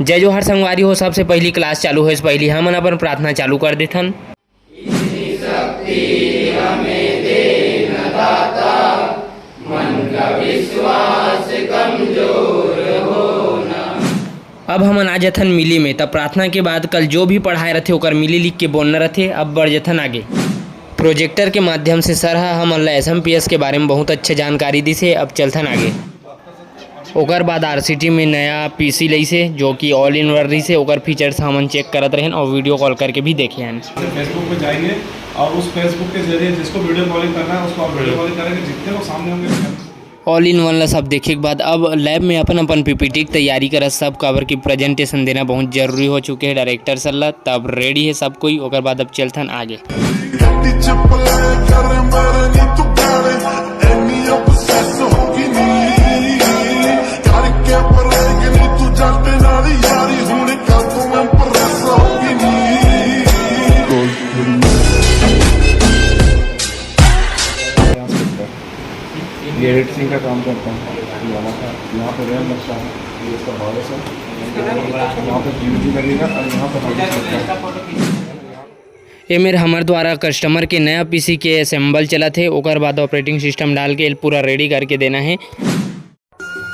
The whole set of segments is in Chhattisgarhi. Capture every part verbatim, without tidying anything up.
जय जोहार संगवारी हो, सबसे पहली class चालू होए से पहली हमन अपन प्रार्थना चालू कर देथन। अब हमन आ जथन मिली में, तब प्रार्थना के बाद कल जो भी पढ़ाए रथे ओकर मिली लिख के बोलना रथे। अब बढ़ जथन आगे। प्रोजेक्टर के माध्यम से सर ह हमन ला एसएमपीएस के बारे में बहुत अच्छा जानकारी दिस हे। अब चलथन आगे। ओकर बाद आरसीटी में नया पीसी लइस हे, जो कि ऑल इन वन रहिस हे। ओकर फीचर्स हमन चेक करत रहेन और वीडियो कॉल करके भी देखे हन। Facebook पे जाएंगे और उस Facebook के जरिए जिसको वीडियो कॉलिंग करना है उसको आप वीडियो कॉलिंग करेंगे, जितने लोग सामने होंगे। ऑल इन वन ला सब देखे के बाद अब लैब में अपन अपन पीपीटी के तैयारी करत सब, काबर कि प्रेजेंटेशन देना बहुत जरूरी हो चुके हे डायरेक्टर सर ला। तब रेडी हे सब कोई, ओकर बाद अब चलथन आगे। ये एडिटिंग का काम करता हूँ। ये वाला था, यहाँ पे रैम लगता है, ये इसका बायस है, यहाँ पे जीबी लगेगा और यहाँ पे हार्ड डिस्क लगता है। ए मेर हमर द्वारा कस्टमर के नया पीसी के असेंबल चलत हे, ओकर बाद ऑपरेटिंग सिस्टम डाल के पूरा रेडी करके देना हे।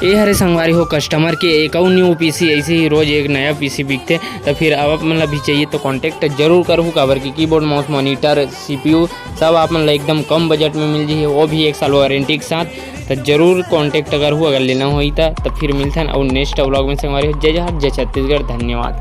ए हरे संगवारी हो, कस्टमर के एक अउ न्यू पीसी, ऐसे ही रोज एक नया पीसी बिकथे। तो फिर अब आप मन ला भी चाहिए तो कॉन्टैक्ट जरूर करहू, काबर कि कीबोर्ड, माउस, मॉनिटर, सीपीयू सब आप मन ला एकदम कम बजट में मिल जाही, वो भी एक साल वारंटी के साथ। तो जरूर कॉन्टैक्ट करहू अगर लेना होही तो। तो फिर मिलथन अउ नेक्स्ट व्लॉग में संगवारी हो। जय जोहार, जय छत्तीसगढ़, धन्यवाद।